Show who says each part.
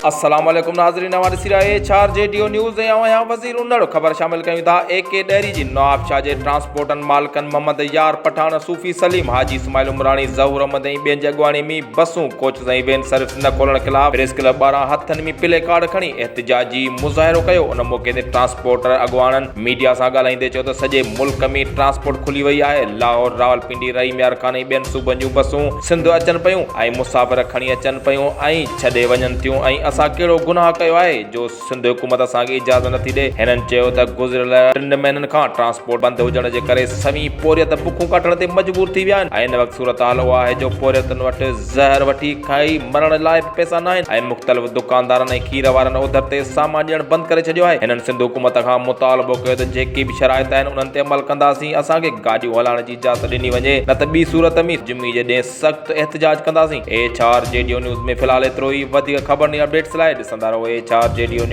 Speaker 1: السلام عليڪم ناظرين اوهان ڏسي رهيا H R G D O news ۽ آئون آهيان وزير انڙ خبر شامل ڪيون ٿا اي ڪي ڏهري جي نواب شاهه جي ٽرانسپورٽن مالڪن محمد يار پٺاڻ صوفي سليم حاجي اسماعيل عمراڻي ظهور احمد ۽ ٻين جي اڳواڻي ۾ بسون ڪوچز ۽ وين سروس نه کولڻ خلاف پريس ڪلب ٻاهران هٿن ۾ پلي ڪارڊ کڻي احتجاجي مظاهرو ڪيو ان موقعي تي ٽرانسپورٽر اڳواڻن ميڊيا سان ڳالهائيندي چيو ته سڄي ملڪ ۾ ٽرانسپورٽ کلي وئي آهي، لاهور، راولپنڊي، رحيم يار خان ۽ ٻين صوبن جون بسون سنڌ اچن پيون ۽ مسافر کڻي اچن پيون ۽ ڇڏي وڃن ٿيون ۽ اسان ڪهڙو گناهه ڪيو آهي جو سنڌ حڪومت اسان کي اجازت نٿي ڏئي. هنن چيو ته گذريل ٽن مهينن کان ٽرانسپورٽ بند هجڻ جي ڪري سوين پورهيت بکون ڪاٽڻ تي مجبور ٿي ويا آهن ۽ هن وقت صورتحال اها آهي جو پورهيتن وٽ زهر وٺي کائي مرڻ لاء به پئسا ناهن ۽ مختلف دڪاندارن ۽ کير وارن اوڌر تي سامان ڏيڻ بند ڪري ڇڏيو آهي. هنن سنڌ حڪومت کان مطالبو ڪيو ته جيڪي به شرائط آهن انهن تي عمل ڪنداسين، اسان کي گاڏيون هلائڻ جي اجازت ڏني وڃي نه ته ٻي صورت ۾ جمعي جي ڏينهن سخت احتجاج ڪنداسين. H R G D O news ۾ في الحال ايترو ئي، وڌيڪ خبرن ۽ اپڊيٽس لاء ڏسندا رهو H R G D O news.